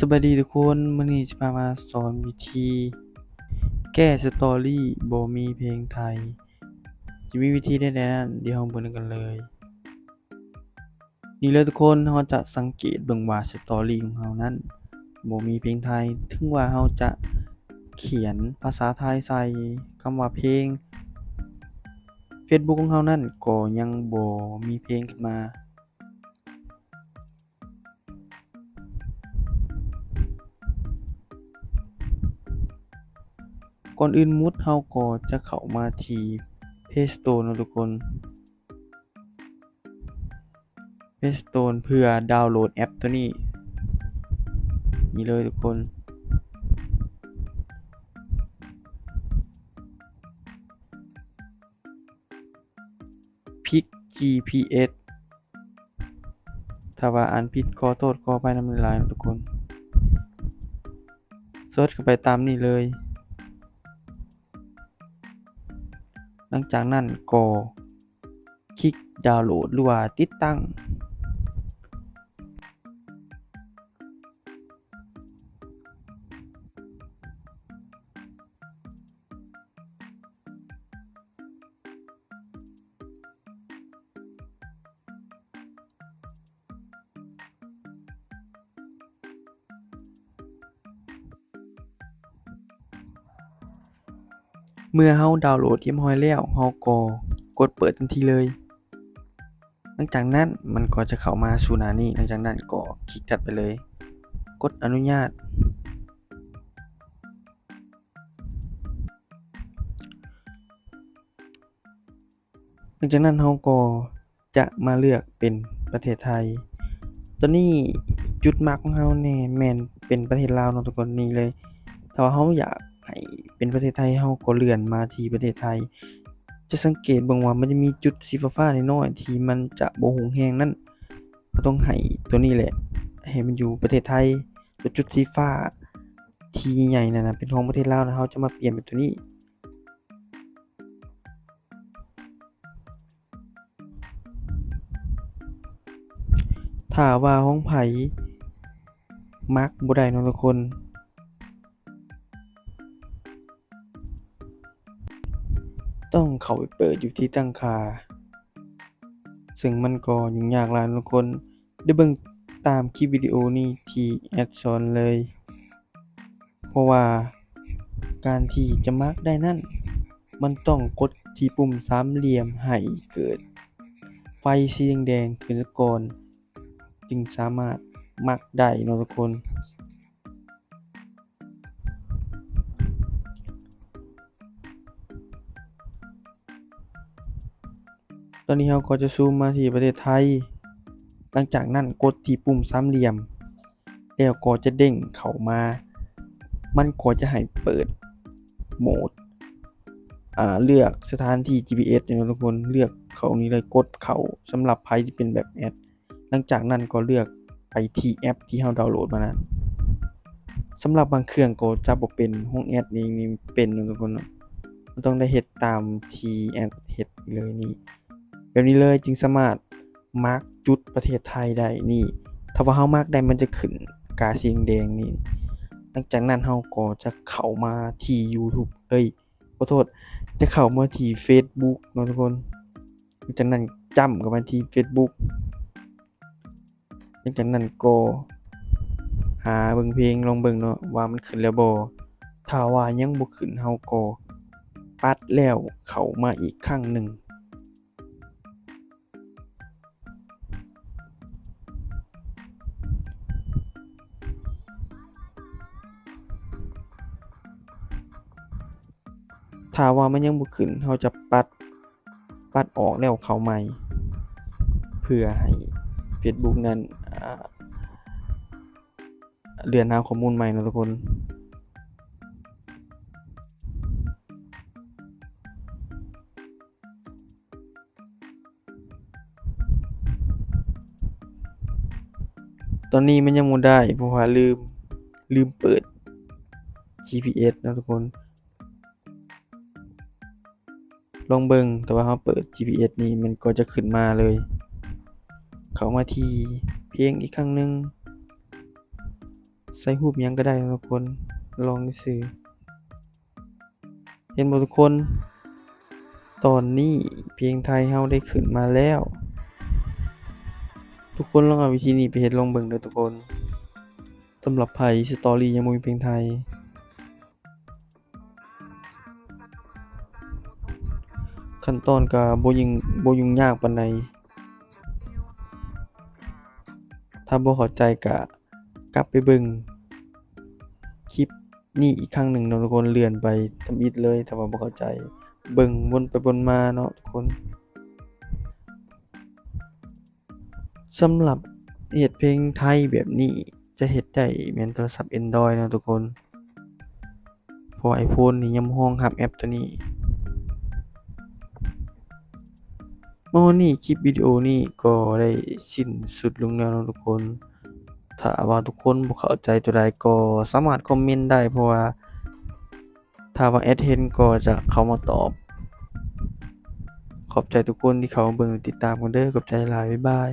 ສະບາຍດີທຸກຄົນ, ມື້ນີ້ຈະພາມາສອນວິທີແກ້ສະຕໍຣີບໍ່ມີເພງໄທ. ຈະມີວິທີໃດແດ່ນັ້ນ, ດຽວເຮົາເບິ່ງນຳກັນເລີຍ. ນີ້ເລີຍທຸກຄົນ, ເຮົາຈະສັງເກດເບິ່ງວ່າສະຕໍຣີຂອງເຮົານັ້ນບໍ່ມີເພງໄທ. ເຖິງວ່າເຮົາຈະຂຽນພາສາໄທໃສ່ຄຳວ່າເພງ, Facebook ຂອງເຮົານັ້ນກໍຍັງບໍ່ມີເພງຂຶ້ນມາ. ກ່ອນອື່ນໝົດເຮົາກໍຈະເຂົ້າມາທີ່ Play Store ເນາະທຸກຄົນ, Play Store ເພື່ອດາວໂຫຼດແອັບໂຕນີ້. ນີ້ເລີຍທຸກຄົນ, ພິກ ຈີພີເອັສ ຖ້າວ່າອ່ານຜິດ ຂໍໂທດຂໍອະໄພນຳຫຼາຍໆ ເນາະທຸກຄົນ. ເສີດເຂົ້າໄປຕາມນີ້ເລີຍ. ຫຼັງຈາກນັ້ນກໍຄລິກດາວໂຫຼດ ຫຼືວ່າຕິດຕັ້ງ. ເມື່ອເຮົາດາວໂຫຼດຮຽບຮ້ອຍແລ້ວ, ເຮົາກໍກົດເປີດທັນທີເລີຍ. ຫຼັງຈາກນັ້ນມັນກໍຈະເຂົ້າມາສູ່ໜ້ານີ້, ຫຼັງຈາກນັ້ນກໍຄລິກຖັດໄປເລີຍ, ກົດອະນຸຍາດ. ຫຼັງຈາກນັ້ນເຮົາກໍຈະມາເລືອກເປັນປະເທດໄທ. ຕອນນີ້ຈຸດໝັກຂອງເຮົານີ້ແມ່ນເປັນປະເທດລາວເນາະທຸກຄົນ, ນີ້ເລີຍ. ຖ້າວ່າເຮົາຢາກໃຫ້ເປັນປະເທດໄທ, ເຮົາກໍເລື່ອນມາທີ່ປະເທດໄທ. ຈະສັງເກດເບິ່ງວ່າມັນຈະມີຈຸດສີຟ້າໆນ້ອຍໆ ທີ່ມັນຈະບໍ່ຮຸ່ງແຮງນັ້ນ, ເຮົາຕ້ອງໃຫ້ຕົວນີ້ແຫຼະ, ໃຫ້ມັນຢູ່ປະເທດໄທ. ຕົວຈຸດສີຟ້າທີ່ໃຫຍ່ນັ້ນນະ ເປັນຂອງປະເທດລາວນະ, ເຮົາຈະມາປ່ຽນເປັນຕົວນີ້. ຖ້າວ່າຂອງໃຜມັກບໍ່ໄດ້ເນາະທຸກຄົນ, ຕ້ອງເຂົ້າໄປເປີດຢູ່ທີ່ຕັ້ງຄ່າ, ເຊິ່ງມັນກໍຫຍຸ້ງຍາກຫຼາຍເນາະທຸກຄົນ. ໄດ້ເບິ່ງຕາມຄລິບວິດີໂອນີ້ທີ່ແອັດສອນເລີຍ, ເພາະວ່າການທີ່ຈະມັກໄດ້ນັ້ນ, ມັນຕ້ອງກົດທີ່ປຸ່ມສາມຫຼ່ຽມໃຫ້ເກີດໄຟສີແດງໆຂຶ້ນສາກ່ອນ, ຈຶ່ງສາມາດມັກໄດ້ເນາະທຸກຄົນ. ຕອນນີ້ເຮົາກໍຈະຊູມມາທີ່ປະເທດໄທ, ຫຼັງຈາກນັ້ນກົດທີ່ປຸ່ມສາມຫຼ່ຽມ ແລ້ວກໍຈະເດ້ງເຂົ້າມາ, ມັນກໍຈະໃຫ້ເປີດໂໝດ ອາ ເລືອກສະຖານທີ່ ຈີພີເອັສ ນີ້ເນາະທຸກຄົນ, ເລືອກເຂົ້ານີ້ເລີຍ, ກົດເຂົ້າສຳລັບໃຜທີ່ເປັນແບບແອັດ. ຫຼັງຈາກນັ້ນກໍເລືອກໄປທີ່ແອັບທີ່ເຮົາດາວໂຫຼດມານັ້ນ. ສຳລັບບາງເຄື່ອງກໍຈະບໍ່ເປັນ, ຂອງແອັດນີ້ ນີ້ເປັນເນາະທຸກຄົນເນາະ, ມັນຕ້ອງໄດ້ເຮັດຕາມທີ່ແອັດເຮັດເລີຍນີ້. ແບບນີ້ເລີຍຈຶ່ງສາມາດມາກຈຸດປະເທດໄທໄດ້ນີ້. ຖ້າວ່າເຮົາມາກໄດ້ ມັນຈະຂຶ້ນກາສີແດງໆນີ້. ຫຼັງຈາກນັ້ນເຮົາກໍຈະເຂົ້າມາທີ່ YouTube ເອີຍ ຂໍໂທດ, ຈະເຂົ້າມາທີ່ Facebook ເນາະທຸກຄົນ. ຫຼັງຈາກນັ້ນຈ້ຳເຂົ້າມາທີ່ Facebook. ຫຼັງຈາກນັ້ນກໍຫາເບິ່ງເພງ, ລອງເບິ່ງເນາະວ່າມັນຂຶ້ນແລ້ວບໍ່. ຖ້າວ່າຍັງບໍ່ຂຶ້ນ ເຮົາກໍປັດແລ້ວເຂົ້າມາອີກຄັ້ງໜຶ່ງ. ຖ້າວ່າມັນຍັງບໍ່ຂຶ້ນ ເຮົາຈະປັດ, ປັດອອກແລ້ວເຂົ້າໃໝ່ ເພື່ອໃຫ້ Facebook ນັ້ນ ອາ ເລື່ອນຫາຂໍ້ມູນໃໝ່ເນາະທຸກຄົນ. ຕອນນີ້ມັນຍັງບໍ່ໄດ້ ເພາະວ່າລືມ, ລືມເປີດ ຈີພີເອັສ ເນາະທຸກຄົນ. ລອງເບິ່ງ, ແຕ່ວ່າເຮົາເປີດ ຈີພີເອັສ ນີ້ ມັນກໍຈະຂຶ້ນມາເລີຍ. ເຂົ້າມາທີ່ເພງອີກຄັ້ງໜຶ່ງ. ໃສ່ຮູບຫຍັງກໍໄດ້ເນາະທຸກຄົນ ລອງຊື່ໆ. ເຫັນບໍ່ທຸກຄົນ? ຕອນນີ້ເພງໄທເຮົາໄດ້ຂຶ້ນມາແລ້ວ. ທຸກຄົນລອງເອົາວິທີນີ້ໄປເຮັດລອງເບິ່ງເດີທຸກຄົນ. ສຳລັບໃຜສະຕໍຣີຍັງບໍ່ມີເພງໄທ, ຂັ້ນຕອນກໍບໍ່ຫຍຸ້ງ ບໍ່ຫຍຸ້ງຍາກປານໃດ. ຖ້າບໍ່ເຂົ້າໃຈກໍກັບໄປເບິ່ງຄລິບນີ້ອີກຄັ້ງໜຶ່ງເນາະທຸກຄົນ, ເລື່ອນໄປທຳອິດເລີຍ ຖ້າວ່າບໍ່ເຂົ້າໃຈ. ເບິ່ງວົນໄປວົນມາເນາະທຸກຄົນ. ສຳລັບເຮັດເພງໄທແບບນີ້ຈະເຮັດໄດ້ແມ່ນໂທລະສັບ Android ເນາະທຸກຄົນ, ເພາະວ່າ iPhone ນີ້ຍັງບໍ່ຮອງຮັບແອັບໂຕນີ້. ມາຮອດນີ້ຄລິບວິດີໂອນີ້ກໍໄດ້ສິ້ນສຸດລົງແລ້ວເນາະທຸກຄົນ. ຖ້າວ່າທຸກຄົນບໍ່ເຂົ້າໃຈໂຕໃດກໍສາມາດຄອມເມັນໄດ້ ເພາະວ່າ ຖ້າວ່າແອັດເຫັນກໍຈະເຂົ້າມາຕອບ. ຂອບໃຈທຸກຄົນທີ່ເຂົ້າມາເບິ່ງ ແລະ ຕິດຕາມກັນເດີ. ຂອບໃຈຫຼາຍ. ບາຍບາຍ.